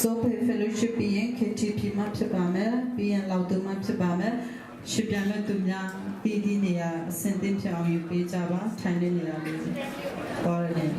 Sope Fellowship ပြီးရင် KTP မှာဖြစ်ပါမယ်ပြီးရင်လောက်တူမှာဖြစ်ပါမယ်ရှင်ပြန်မဲ့သူများပြီးဒီနေရာအဆင်သင့်ဖြစ်အောင်ယူပေးကြပါထိုင်နေနေတာလေးပေါ်ရတယ်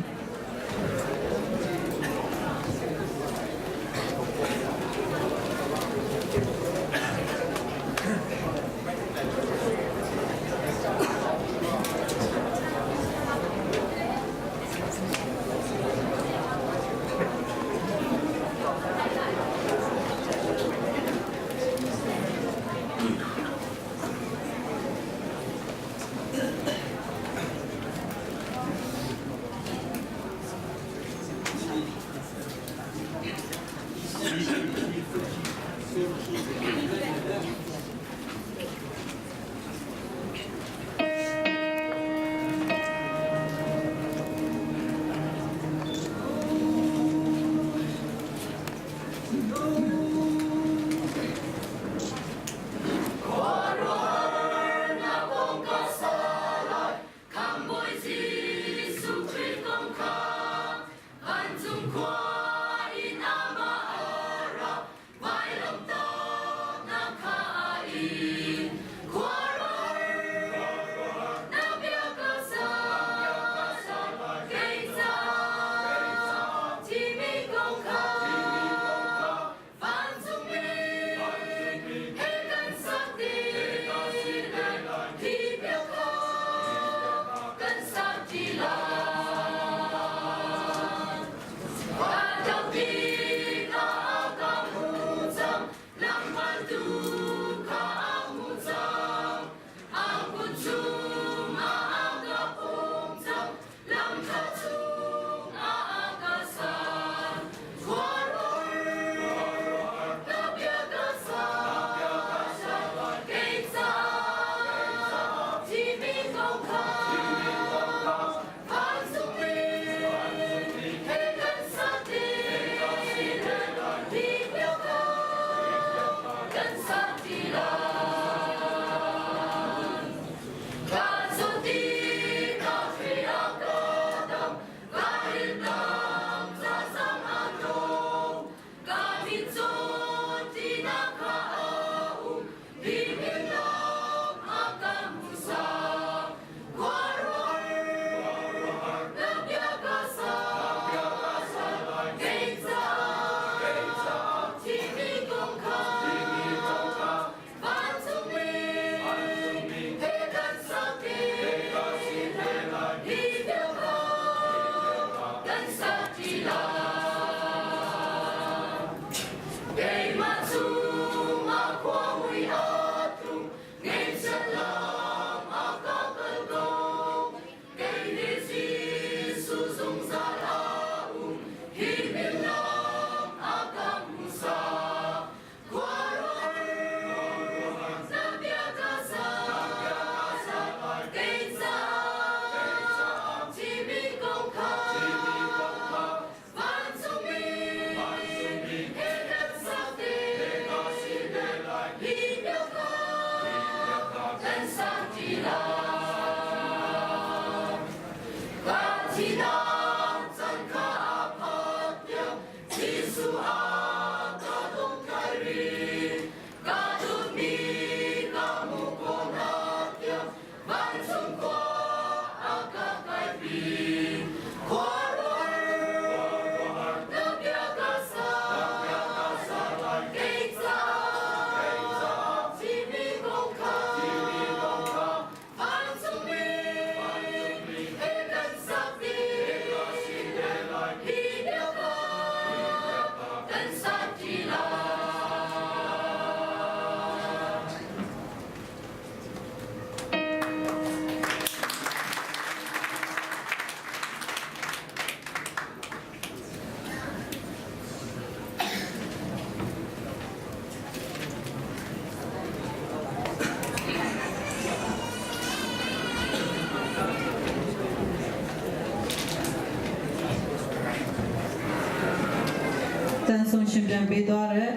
တန်ဆုံရှင်ပြန်ပေးသွားတဲ့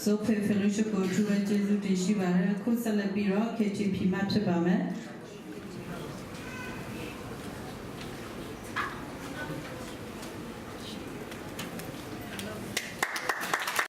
Sope Fellowship ကိုအထူးပဲကျေးဇူးတင်ရှိပါတယ်အခုဆက်လက်ပြီးတော့ KTP မှာဖြစ်ပါမယ်